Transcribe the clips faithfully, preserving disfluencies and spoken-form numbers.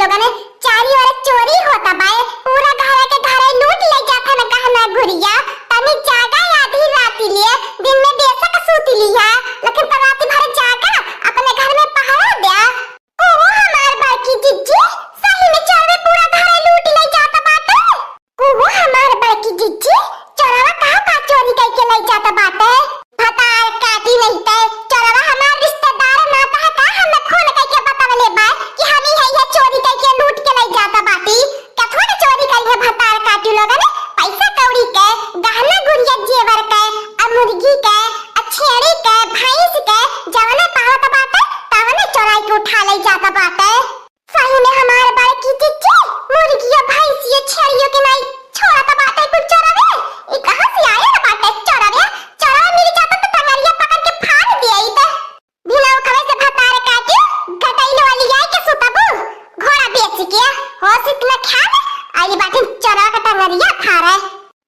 लोगन, चारी ओर चोरी होता बाय, पूरा घरे के घरे लूट ले जात है ना गहना गुरिया। तनी जागा आधी राती लिए, दिन में बेशक सूत लिहा, लेकिन तो रात भर जागा, अपने घर में पहरा द्या। ओहो हमार बड़की जिज्जी, सही में चोरवे पूरा घरे लूट ले जात बाटे। ओहो हमार बड़की जिज्जी, चोरवा कहाँ का चोरी कइके ले जात बाटे? भतार काटी नहीं ते, चोरवा हमार रिश्तेदार ना कहा का हमें फोन कइके बतवले बा कि हम ही है ये चोरी कइके लूट के ले जात बाटी। कथवा के चोरी करी है भतार काटी लोगन? पैसा कौड़ी के, गहना गुरिया जेवर के, आ मुर्गी के, आ छेड़ी के, भैंस के, जवने पावत बाटे, तवने चोराई के उठा ले जात बाटे। सही में हमार बड़की जिज्जी, मुर्गिया, भैंसिया, छेड़ियो के नाई छोड़त बाटे कुल चोरवे। ई कहाँ से आयल बाटे चोरवे? चोरवा मिल जाता तो टंगरिया पकड़ के फाड़ दिया ई तो। बिना उखवे से भतार काटी, गटैल वाली आई के सुतबू, घोड़ा बेच के, होश इतना ख्याल, आई बाटे चोरवा का टंगरिया फाड़े।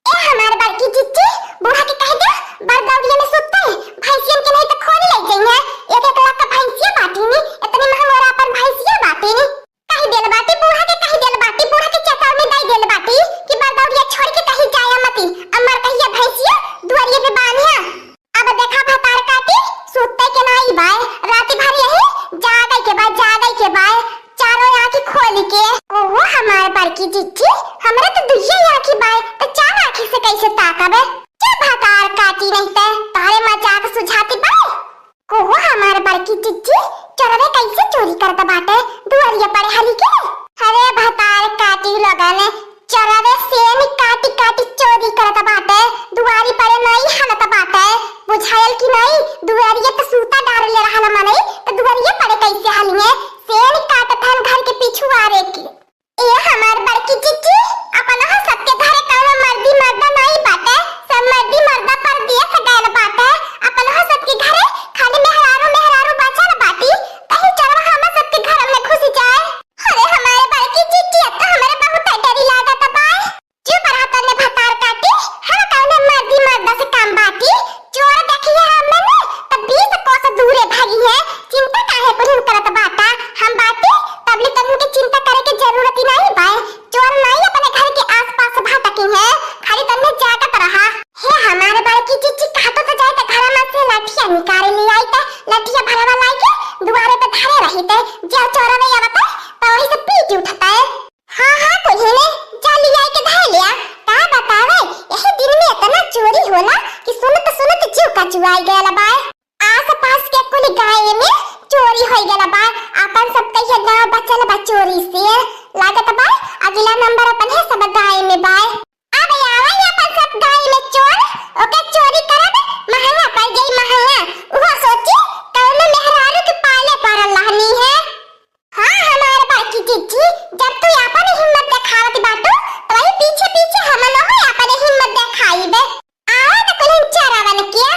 ए हमार बड़की जिज्जी, बूढ़ा के कह दे, बरदौरिया में सुतते, भैंसियन के नहीं तो खोली ले जइहे, एक एक लाख का भैंसिया बाटी नी, इतनी महंगोरा अपन भैंसिया बाटी नी। कह देल बाटी, बूढ़ा के कह देल बाटी, बूढ़ा के चेतावनी दे देल बाटी कि बरदौरिया छोड़ के कहीं जाया मती, अमर कहिया भैंसिया दुआरिये पे बांधिया। अब देखा भतार काटी, सुतते के नाई बाय, रात भर यही जागे के बाय, जागे के बाय, चारों आँखी खोल के। ओहो हमार बड़की जिज्जी, हमरे तो दुइये आँखी बाय, तो चार आँखी से कैसे ताकबे? क्या भतार काटी नहीं ते, तारे मजाक सुझाती बाय? ओहो हमार बड़की जिज्जी, चोरवे कैसे चोरी करत बाटे, दुआरिया पड़े हली के? अरे भतार काटी लोगन, चोरवे सेन काटी काटी चोरी करत बाटे, दुआरी पड़े नाई हलत बाटे। बुझायल कि नाई, दुआरिये त सूता डार ले रहल मनई, त दुआरिये पड़े कैसे हलिए? सेन काटत हन घर के पिछुआरे की। ए हमार बड़की जिज्जी, अपन हो सबके घरे कौनो मर्दी मर्दा नाई बाटे, सब मर्दी मर्दा परदेस गयल बाटे। अपन हो सबके घरे खाली मेहरारू मेहरारू बचल बाटी, कहीं चोरवा हम सबके घर में घुस जाए। अरे हमारे बड़की जिज्जी, अब तो हमरे बहुत डरी लागत बा। चुप रहा तन्ने भतार काटी, हम कौने मर्दी मर्दा से काम बाटी? चोर देखिए हमने ने, तब बीस कोस दूरे भागी है। चिंता काहे कुल करत बाटा? हम बाटी, तबले तन्ने के चिंता करे के जरूरत ही नहीं बाय। चोर नहीं अपने घर के आसपास भटकी है, खाली तन्ने जागत रहा। हे हमारे बड़की जिज्जी, कहा तो जाए त घर में से लाठिया निकाले ले आई त लाठिया भरवा लाई के दुआरे पे धरे रही ते, जे चोर नहीं आवत है, तो वही से पीट उठता है। हाँ, हाँ, कुल्ही में जा लिया के धर लिया। का बतावे, यही दिन में इतना चोरी होला कि सुनत सुनत जीव कचुआई गयल बा। आस पास के कुल गाय में चोरी होई गयल बा। अपन सब कहिया गाँव बचल बा चोरी से। लागत बा अगला नंबर अपन है सब गाय में बा। अब आवे अपन सब गाय में चोर, ओके चोरी करब, महंगा पड़ जाई महंगा। उहो सोची कौनो मेहरारू के पाले पड़ल रहनी है। हाँ, हमार बड़की जिज्जी, जब तू आपन हिम्मत देखावत बाटू, तो वही पीछे पीछे हमनो हो आपन हिम्मत देखाइबे। आवे त कुल चरावन के,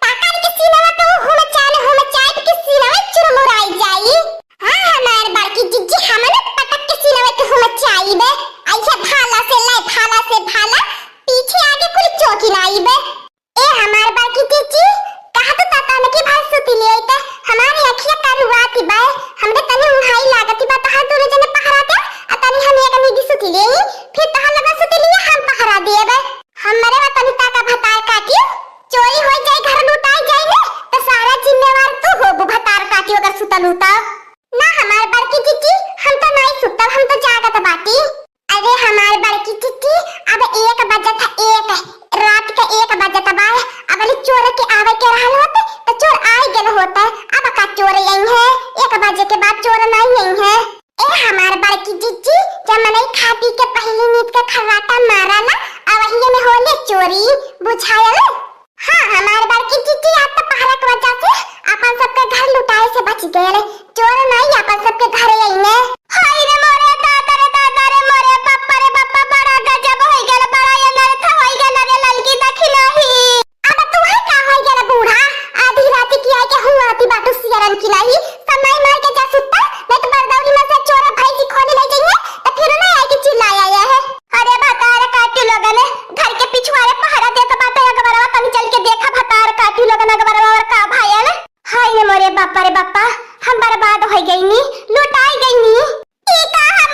पकड़ के सीनवा पे हुमचान हुमचाइब के सीनवा चुरमुराई जाई। हाँ, हमार बड़की जिज्जी, हमनो पटक के सीनवा के हुमचाइबे। ऐसे भाला से ले, भाला से भाला, पीछे आगे कुल चौकी नाइबे। ए हमार बड़की जिज्जी, कहा तो ताता ने की भाई सुती ले त हमारी अखिया करुआती बाय, हमरे तनी उहाई लागती बा, तहार दोनों जने पहरा दे, आ तनी हम एक नींद सुती ले, फिर तहार लगा सुती लिए हम पहरा दिए बे। हमरे बा तनी ताका भतार काटियो, चोरी हो जाए, घर लुटाई जाए ने, तो सारा जिम्मेवार तू होबू भतार काटियो अगर सुतलू त। ना हमार बड़की जिज्जी, हम तो नाई सुतब, हम तो जागत बाटी। अरे हमार बड़की जिज्जी, अब एक बजत है, एक, रात के एक बजत बा। अब ले चोर के आवे के रहल होत, तो चोर आइ गेल होत। अब का चोर आई है? एक बजे के बाद चोर नाई आई है। ए हमार बड़की जिज्जी, जब मनई खा पी के पहली नींद के खर्राटा मारा ना, अब वही में होले चोरी, बुझायल? हाँ, हमार बड़की जिज्जी, आज तो पहरा के वजह से अपन सबके घर लुटाए से बच गए। चोर नाई अपन सबके घरे अइने। हाय रे मोरे दादा रे दादा रे मोरे बापा रे बापा, बड़ा गजब होई गल, बड़ा अनर्थ होई गल रे ललकी दखिनही। अब तू है का होई गल बूढ़ा? आधी रात की आई के हुआती बाटू सियरन की नाही। सब नाई मार के जा सुत्ता, नहीं तो बरदौली में से चोर भैंसी खोली ले जाइए, तो फिर ना आए के चिल्लाया आया है। अरे भतार काटी लोगन, घर के पिछुआरे पहरा देत बाटे अगबरवा, तनी चल के देखा भतार काटी लोगन अगबरवा और का भयल। हाय रे मोरे बापा रे बापा, हम बर्बाद हो गईनी, लुटाई गईनी। ई का है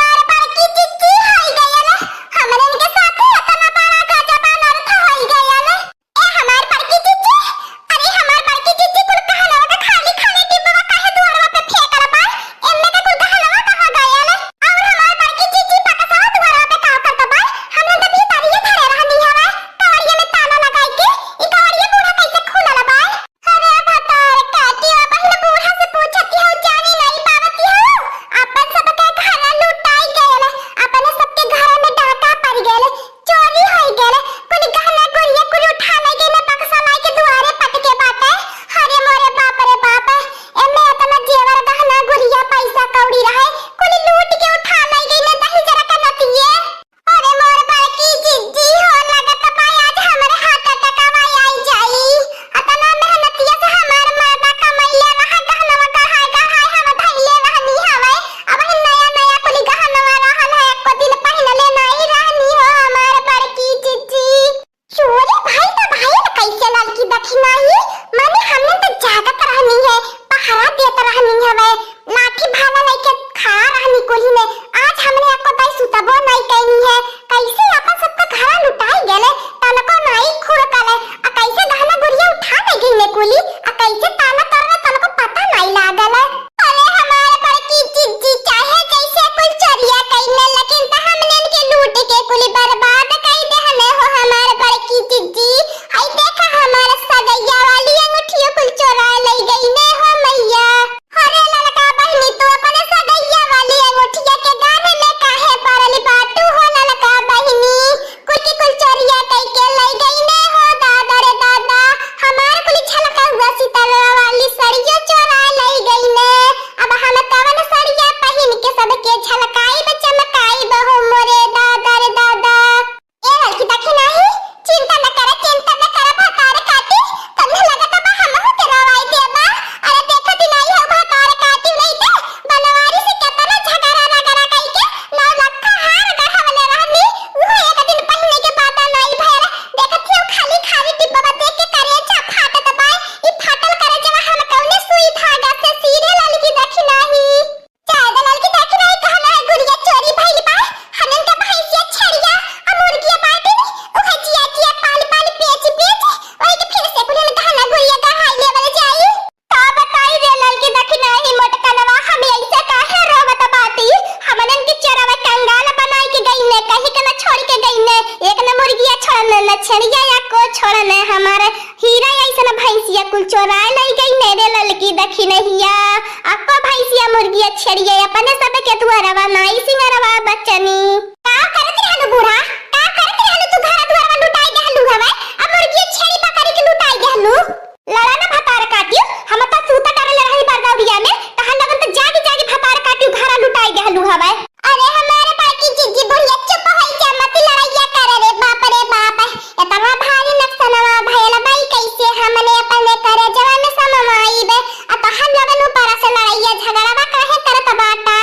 छेड़िया या को छोड़न हमार हीरा अइसन भैंसिया कुल चोराए लइ गई ने रे ललकी दखिनहिया। अक्को भैंसिया मुर्गिया छेड़िया अपने सबके दुआरवा नाई सिंगरवा बचनी। का करत रहलू बूढ़ा? का करत रहलू तू? घर दुआरवा लुटाई देहलू हवे, अब मुर्गिया छेड़ी पकड़ी के लुटाई देहलू। लड़ा ना भतार काटियो, हम त सूता डरले रही बरदौरिया में, तहन लगन त जागी जागी भतार काटियो घरा लुटाई देहलू हवे। अरे हमारे बाकी जिज्जी बुढ़िया चुप होई जा, मत लड़ाइया कर रे बाप रे बाप। इतना भारी नुकसानवा भयल बाई, कैसे हमने अपने करे जवा में समवाई बे, आ तहन लगन ऊपर से लड़ाइया झगड़वा काहे करत बाटा?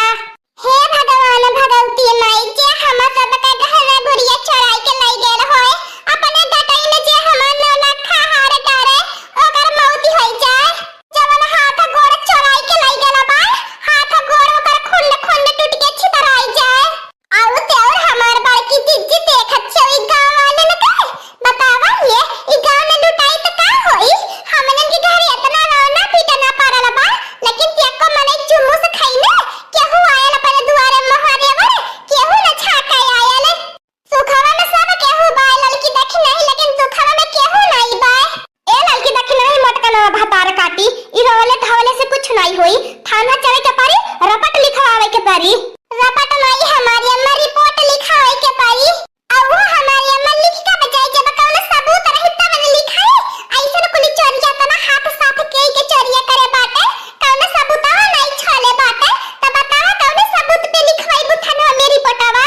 हे भगवान भगवती माई, जे हम सबके गहना गुड़िया चोराई के लई गेल होए, अपने गटई में जे हमार नौ लाख हार डारे, ओकर मौत होई जाए। जवन हाथ गोड़ चोराई के लई गेल बा, हाथ गोड़ ओकर खुंड खुंड टूट के छितराई जाए। आउ ते और हमार बड़की जिज्जी देखत छे, ई गाँव वाले न कहे, बतावा ये, ई गाँव में लुटाई त का होई? हमनन के घरे इतना रोना पीटना पड़ल बा, लेकिन एको मनई चुमुस खइने, केहू आयल अपने दुआरे मोहरे वर, केहू न छाटा आयल। सुखवा में सब केहू बा, ललकी दखिनही, लेकिन दुखवा में केहू नाई बा। ए ललकी दखिनही मोटकनवा भतार काटी, ई रोवले धोवले से कुछ नाई होई, थाना चले के पड़ी, रपट लिखवावे के पड़ी। रपट नाई हमारी अम्मा, रिपोर्ट लिखावे के पड़ी। अउर हमारी अम्मा लिख का बजाई, जब कौनो सबूत रही तब न लिखाई। ऐसन कुली चोरिया तना हाथ साथ के के चोरिया करे बाटे, कौनो सबूतवा नाई छोले बाटे, त बतावा कौनो सबूत पे लिखवाई बुथनवा में रिपोर्टवा?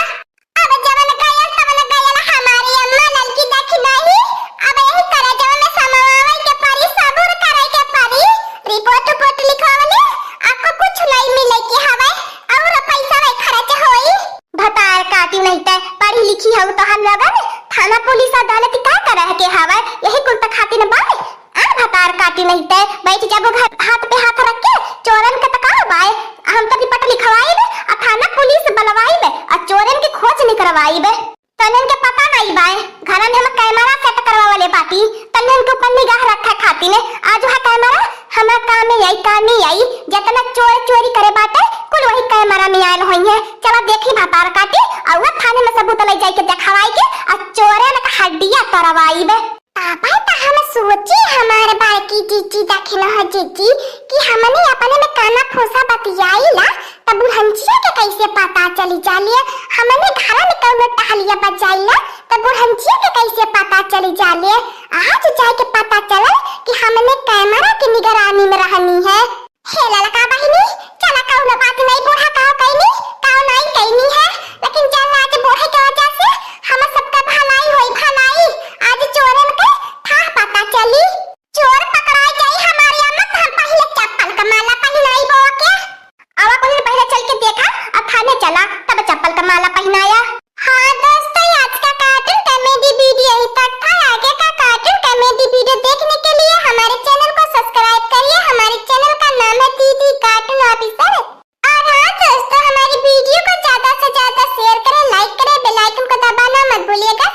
अब जवन गयल तवन गयल हमारी अम्मा ललकी दखिनही, अब यही करे जवन में समवावे के परी, सबूर करे के परी, रिपोर्ट उपोर्ट लिखवावले, आपको कुछ नाई मिले के हवे, अउर पैसा नाई खर्च होई। भतार काटी नहीं ते पढ़ी लिखी हऊ तो हम लोगन थाना पुलिस अदालत का करे के हवे, यही कुल त खातिर बाय। आ भतार काटी नहीं ते बैठ जाबो घर हाथ पे हाथ रख के, चोरन के त का बाय, हम त रिपोर्ट लिखवाइब, आ थाना पुलिस बुलवाइब, आ चोरन के खोज निकरवाइब। तन्हन के पता नहीं बाय, घर में हम कैमरा सेट करवावले बाटी, तन्हन के ऊपर निगाह रखे खातिर। आज वह कैमरा हमरा काम में आई, काम में आई, जितना चोर चोरी करे बाटे, कुल वही कैमरा में आयल होई है। चला देखी भतार काटी, अउर थाने में सबूत ले जाई के देखावाई के, आ चोरन का हड्डिया तोड़वाइब। तापा त हम सोची हमार बड़की जिज्जी दखिनहा जिज्जी कि हमने अपने में काना फूसा बतियाई ला, त बुढ़ंचिया के कैसे पता चली जाले? हमने घरा में कौनो टहलिया बजाई ला, त बुढ़ंचिया के कैसे पता चली जाले? आज जाए के पता चलल कि हमने कैमरा के निगरानी में रहनी है। हे ललका बहिनी, चला कौनो बात नहीं, बूढ़ा का कइनी, का नाई कइनी है, लेकिन चल आज बूढ़े के वजह से हम सबका भलाई होई, भलाई। आज चोरन के थाह पता चली, चोर पकड़ाई जाई हमारी अम्मा, त हम पहिले चप्पल का माला पहिनाई बो के। आवा कुल पहिले चल के देखा, अब थाने चला, तब चप्पल का माला पहिनाया। हाँ दोस्तों, आज का कार्टून कॉमेडी वीडियो ही तक था। आगे का कार्टून कॉमेडी वीडियो देखने के लिए हमारे चैनल को सब्सक्राइब करिए। हमारे चैनल का नाम है टीटी कार्टून ऑफिसर। और हाँ दोस्तों, हमारी वीडियो को ज्यादा से ज्यादा शेयर करें, लाइक करें, बेल आइकन को दबाना मत भूलिएगा।